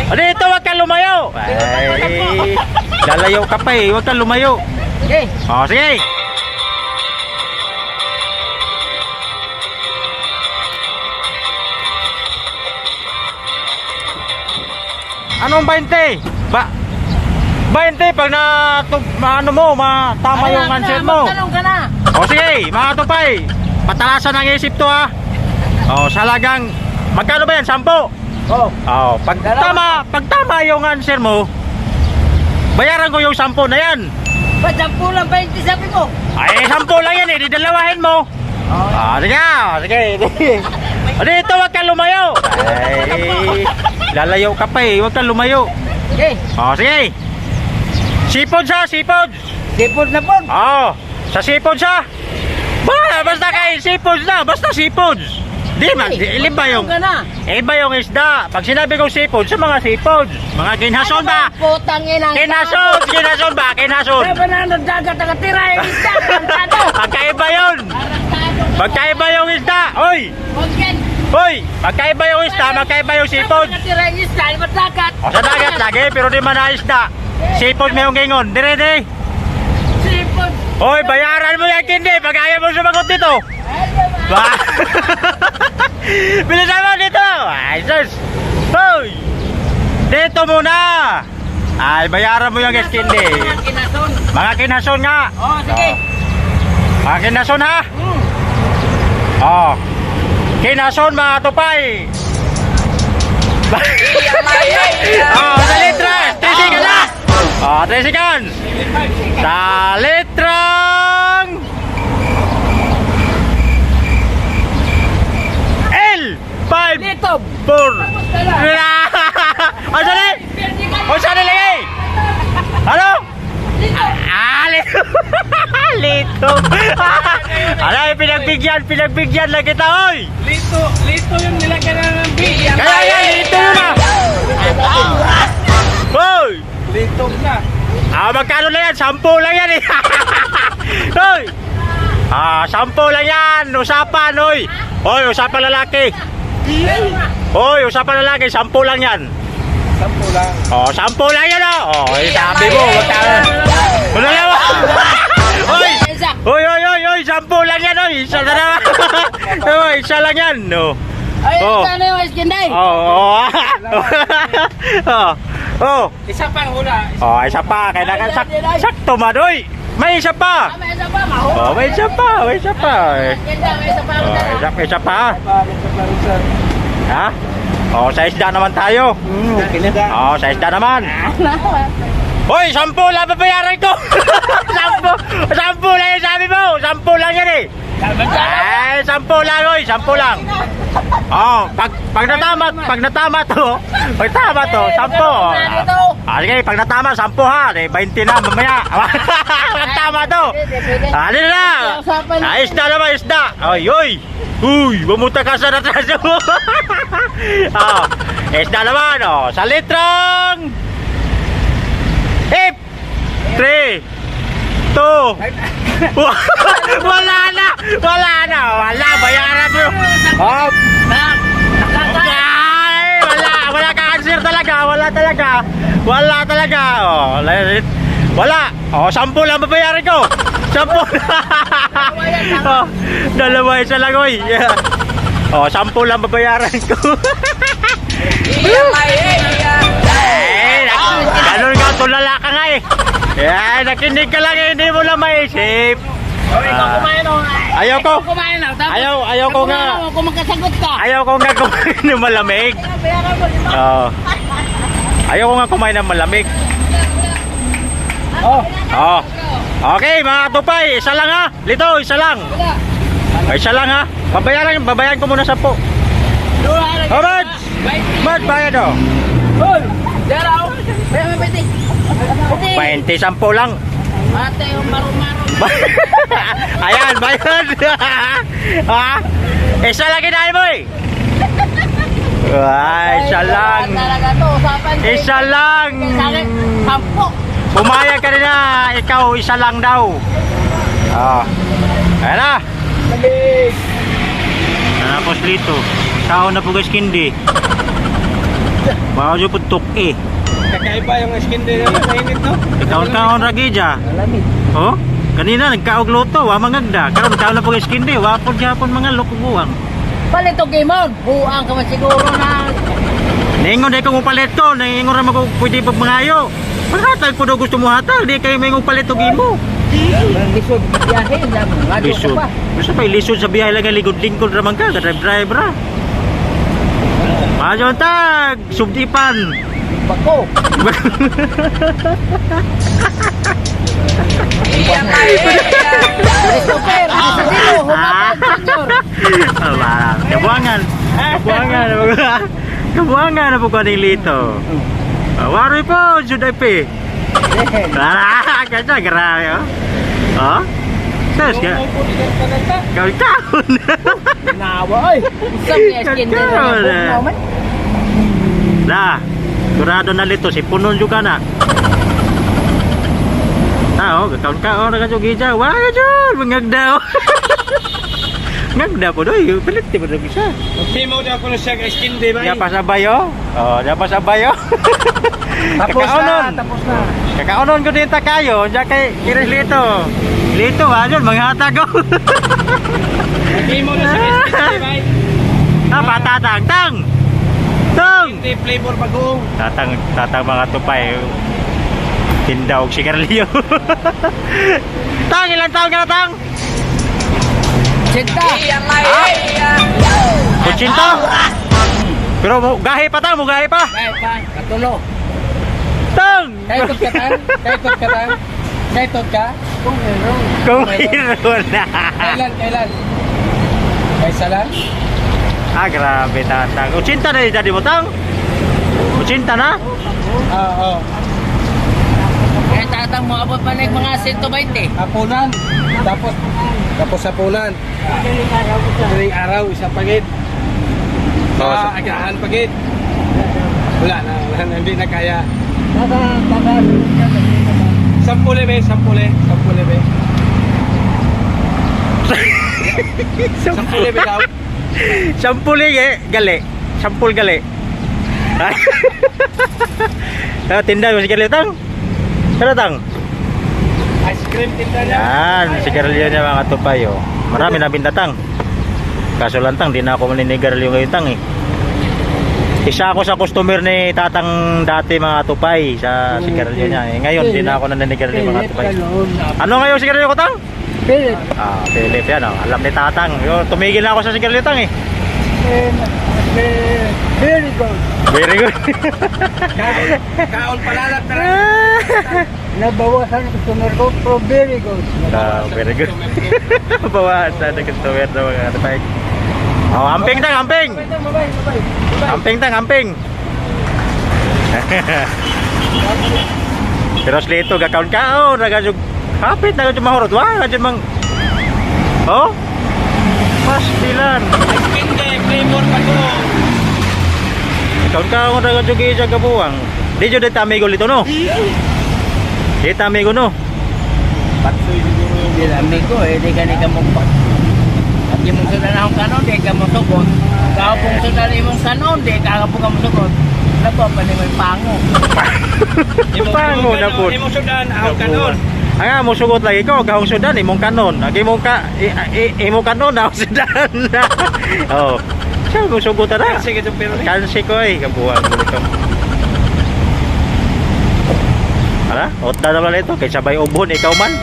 O, dito, wag kang lumayo. Ay, lalayo ka pa eh. Wag kang lumayo. Okay. O, sige. Anong 20? Ba 20 pag na ano mo, matama Ay, yung na, answer mo. Magtanong ka na. O sige, mga tupay, patalasan ang isip to ha. O, salagang, magkano ba yan? 10? Oh. O, pag Dalawa. tama, pag tama yung answer mo, bayaran ko yung 10 na yan. Ba't 10 lang 20 sabi ko? Ay, 10 lang yan eh, di dalawahin mo. Oh. Ah, sige, ah, sige. O, dito, wag kang lumayo. Ay, lalayo ka pa eh, wag kang lumayo. Okay. O, sige. Sipod sa, sipod. Sipod na po. Oo, sa seafoods ha. Ba, basta kay seafoods na, basta seafoods. Di ba, di, iba yung, Magtanong ka na. iba yung isda. Pag sinabi kong seafoods, sa mga seafoods, mga ginhason Ano ba? Putang ina. Kinason, kinason ba? Kinason. Kaya ba na dagat nakatira yung isda? Tarantado. Magkaiba yun. Tarantado. Magkaiba yung isda. Hoy, Huwag yan. hoy, magkaiba yung isda, magkaiba yung seafoods. Nakatira yung isda, di ba dagat? O sa dagat lagi, pero di man na isda. Seafoods may yung gingon. Dire, dire. Sipod. Hoy, bayaran mo yan, kindi. Pag ayaw mo sumagot dito. Ay, ba? Ba? Bilisan mo dito! Ay, sus! Hoy! Dito muna! Ay, bayaran mo yung eskinde. Kinason. Mga kinason nga! Oh, sige. Mga kinason ha! Oh. Kinason mga tupay! Oh, sa letra! 3 seconds na! Oh, 3 seconds! Sa letrang L! 5, Litob. 4, O, sali! O, sali lagay! Ano? Ah, lito! Lito! Ano, pinagbigyan, pinagbigyan lang kita, oy! Lito, lito yung nilagyan na ng B. Kaya yan, lito yun ah! Hoy! Lito na. Ah, magkano na yan? 10 lang yan eh. Hoy! Ah, 10 lang yan. Usapan, hoy. Hoy, usapan lalaki. Hoy, usapan lalaki. 10 lang yan. 10 lang. Oh, 10 lang yan oh. Oh, eh, sabi mo, magkano? Wala na. Hoy! Isa. Hoy, hoy, hoy, hoy, 10 lang yan, hoy. Isa na naman. Hoy, isa lang yan, no. Ay, Oh. ano yung iskinday? Oh, oh. Oh. Oh. Isa pang hula. Oh, isa pa. Kailangan sakto man, oy. May isa pa. Ah, may isa pa, maho. Oh, may isa pa, may isa pa. Eh. Iskinday, may isa pa. Oh, isa pa. Bakit sa parusa? Ha? Oh, sa isda naman tayo. Kinada. Oh, sa isda naman. Hoy, 10 lang babayaran ko. 10. 10 lang yung sabi mo. 10 lang yan eh. Ay, 10 lang, oy, 10 lang. Oh, pag natama to, pag tama to, 10. Ah, sige, pag natama, 10 ha. Eh, 20 na mamaya. Pag tama to. Ah, dito na. Ah, isda naman, isda. Oy, oy. Uy, bumunta ka sa natraso mo. Ah, isda naman, oh. Sa litrang F 3 2 Wala na! Wala na! Wala! Bayaran mo! Oh, ay, wala! Wala ka answer talaga! Wala talaga! Wala talaga! Oh, wala! Oh, 10 lang babayaran ko! 10! Oh, dalawa isa lang, oy! Yeah. Oh, 10 lang babayaran ko. Eh, ganun ka, tulala ka nga eh. Eh, nakinig ka lang eh, hindi mo lang maisip. Oh, ikaw kumain oh. Ayaw ko. Ikaw kumain oh. Tapos, Ayaw ko nga. kumain, Kung magkasagot ka. Ayaw ko nga kumain ng malamig. Bayaran mo, 5. Oo. Ayaw ko nga kumain ng malamig. Oh. Oo. Okay, mga tupay, isa lang ha. Lito, isa lang. Ay, isa lang ha. Babayaran ko muna 10. Oh, Mads! Mads, bayad oh. Hoy! Dara oh. Bayaran mo, 20. 20, 10 lang. Ate, yung marumaro. Ayan, bayad. Ha? Isa lang kinain mo eh. Ay, isa lang. Talaga to, usapan. Isa lang. Sa akin, 10. Pumayag ka rin na, ikaw isa lang daw. Ah. Ayan na. Lamig. Tapos dito, tao na po guys kindi. Wow, yung putok eh. Kakaiba yung skin din nila. Mainit, no? Kaon-kaon ra gid. Malamig. Oh, kanina nagkaog luto, wa mangagda. Karon kaon na po kay skin di, wa po gyapon mga lokobuang. Palit og imon. Buang ka man siguro na. Ningon dai ko palit ko, ningon ra mo pwede pag mangayo. Paghatag po daw gusto mo hatag, di kayo may palit og imo. Lisod biyahe na mga Lisod. pa. Gusto pa lisod sa biyahe lang ang ligod-lingkod ra man ka, drive drive ra. Mayon tag, subdipan. Bako. Christopher, Asasino, Humapad Junior. Aba, kabuangan. Kabuangan. Kabuangan na po ko ning lito. Ah, wari po, juday pe. Ah, kaya grabe oh. Oh? Sus, ka. Kaon. Nawa oy. Usap niya skin din Kaon, eh. na man. Na, kurado na lito si punon juga na. Tao, kaon kaon na kadyo gija. Wa jud, mangagdaw. Ngagda po doy, pilit di ba siya. Himo daw ko na siya kay skin di ba? Diya pa sa bayo. Oh, diya pa sa bayo. Tapos na, Kakaonon. tapos na. Kakaonon ko din ta kayo, diya kay Iris Lito. Lito ha, yun, mga hatag ko. Himo na siya kay skin di ba? Ah, patatang, tang! Tang! Hindi flavor bagoong. Tatang, tatang mga tupay. Tinda og sigarilyo. Tang, ilang taon ka na, tang? Sinta. Kutsinta? Pero mo, gahi pa tang, mo gahi pa. Kay pa, katulo. Tang! Kaitot ka tang? Kaitot ka tang? Kaitot ka? Kung meron. Kung mayroon na. Kailan, kailan? Kaysa lang? Ah, grabe tatang. Utsinta na yung daddy mo, tang? Utsinta na? Oo, oo. Kaya tatang mo abot pa ng mga 120. Hapunan. Tapos, tapos hapunan. Madaling araw, isa pagit. Oo, Sa agahan pagit. Wala na, wala na, hindi na kaya. Sampule be, sampule, sampule be. Sampule be daw. Sampul eh, gali. Sampul gali. Ah, tinda mo sigarilyo tang? Tara tang. Ice cream tinda niya. Yan, sigarilyo niya mga tupay oh. Marami na binta tang. Kaso lang tang, di na ako maninigarilyo ngayon tang eh. Isa ako sa customer ni tatang dati mga tupay sa sigarilyo niya. Eh, ngayon, di na ako naninigarilyo mga tupay. Ano ngayon sigarilyo ko tang? Philip. Ah, Philip yan oh. Alam ni tatang. Yo, tumigil na ako sa sigarilyo tang eh. Very good. Very good. Kaon palalat na lang. Nabawasan ang customer ko, pero very good. Ah, very good. Bawasan na customer na mga tupay. Oh, amping tang, amping. Amping tang, amping. Pero slito gakaon kaon, nagadyo hapit na gadyo mahurot wa, gadyo mang. Oh? Pastilan. Ice cream de, flavor bagoong. Kaon kaon na gadyo gisa kabuang. Di jud ta amigo lito no. Di ta amigo no. Patsoy siguro yung Di amigo, eh, di ka ni ka mo. At yung mong sudan akong kanon, di ka mo sugot. Ikaw pong sudan imong kanon, di ka po ka mo sugot. Nabo pa ni may pango. Pango na po. Imong sudan, aw kanon. Anga mo sugot lagi ko gahong sudan imong kanon. Ag imong ka imong kanon na sudan. Oh. Siya mo sugot na. Sige, itong pero Kansi ko eh, kabuang ko ito. Ala, otda na pala ito. Kay sabay ubon, ikaw man.